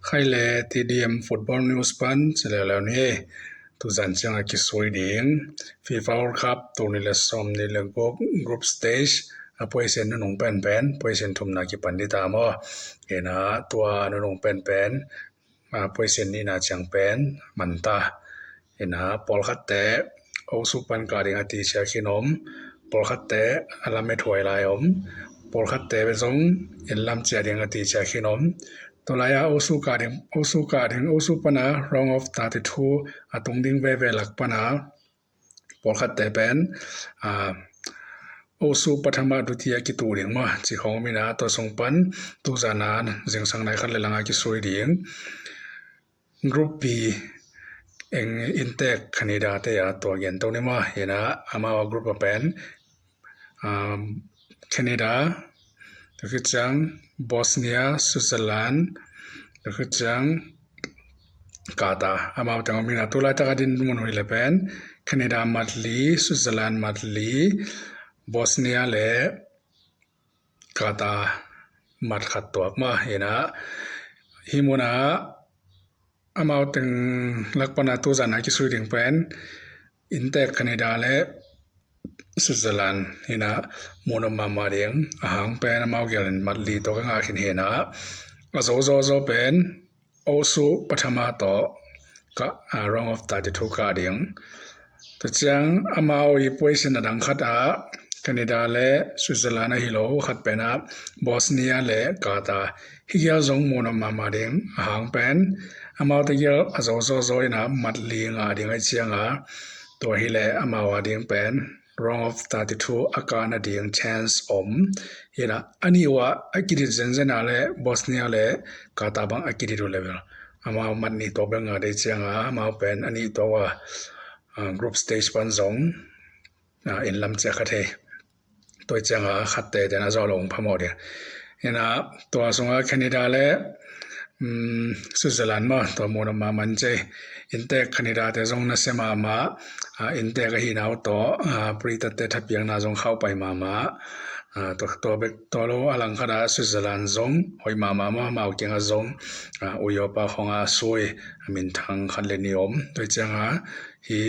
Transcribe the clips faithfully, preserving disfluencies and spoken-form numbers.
Khai le T D M Football News pan ci leuleu ni. Tuzan ciang a kisui ding FIFA World Cup tul nih le sawm nih le guk group stage a puaisen nunung penpen puaisen thumna kipan dita maw? Ina tua nunung penpen puaisen nihna ciang pen manta. Ina pawlkhatte Osu pan kah ding a ti ciah khin om, pawlkhatte a lamet huai lai om, pawlkhatte zong inn lam ciah ding a ti ciah khin om. Tulai a Osu kah ding, Osu kah ding, Osu pana round of thirty-two a tung ding veve lak pana pawlkhatte pen Osu pathama dutia kitu ding maw ci khong mina tua sung pan tuzana zingsang nai khat le langa kisui ding. Group B eng Intek Canada te a tua gen to ni maw? Ina amau a group a pen Canada, tua khit ciang Bosnia, Switzerland, tua khit ciang Qatar. Amau teng om ina tulaitak a din mun uh hi le pen Canada mat li, Switzerland mat li, Bosnia le Qatar mat khat tuak maw? Ina hi muna amau teng lak pana tuzana kisui ding pen Intek Canada le Switzerland ina mun om mahmah ding. A hang pen amau gelin mat li tuak a ngah khin hi ina a zo zo zo pen Osu pathama tawh kah round of thirty-two kah ding. Tua ciang amau i puaisen a dang khat ah Canada le Switzerland ahi lo khat pen ah Bosnia le Qatar, hi gial zong mun om mahmah ding. A hang pen amau te gial a zo zo zo ina mat li ngah ding ahi cianga tua hi le amau a ding pen round of thirty-two a kah nading chance om. Ina a nih uh a kidit zenzen a le Bosnia le Qatar bang a kidit uh le bel amau mat nih tuak bel ngah dei cianga amau pen a nih tuak uh a group stage pan zong inn lam ciah kha thei. Tua cianga khatte ten a zawh lo ung phamawh ding. Ina tua sunga Canada le Switzerland maw, tua mun om mahmah in cei. Intek Canada te zong nasia mahmah, Intek ahihna uh tawh Britain te thapiakna zong khauh pai mahmah. Tua bek tua lo a langkhat ah Switzerland zong hoih mahmah maw, amau kiangah zong Uyopa khongah a sui a minthang khat le nih om. Tua cianga hi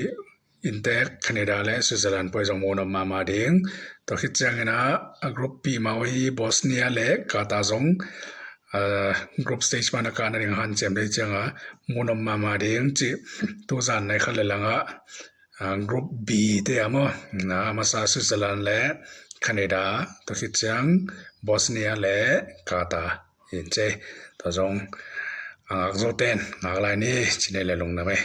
Intek Canada le Switzerland poi zong mun om mahmah ding. Tua khit ciangin ah a group B mah uh hi Bosnia le Qatar zong group stage pan a kah nading hanciam dei cianga mun om mahmah ding cih tuzan nai khat le langah group B te a maw, a masa Switzerland le Canada, tua khit ciang Bosnia le Qatar in cei. Tua zong a ngak zo ten ngak lai ni ci nei le lungdam ei.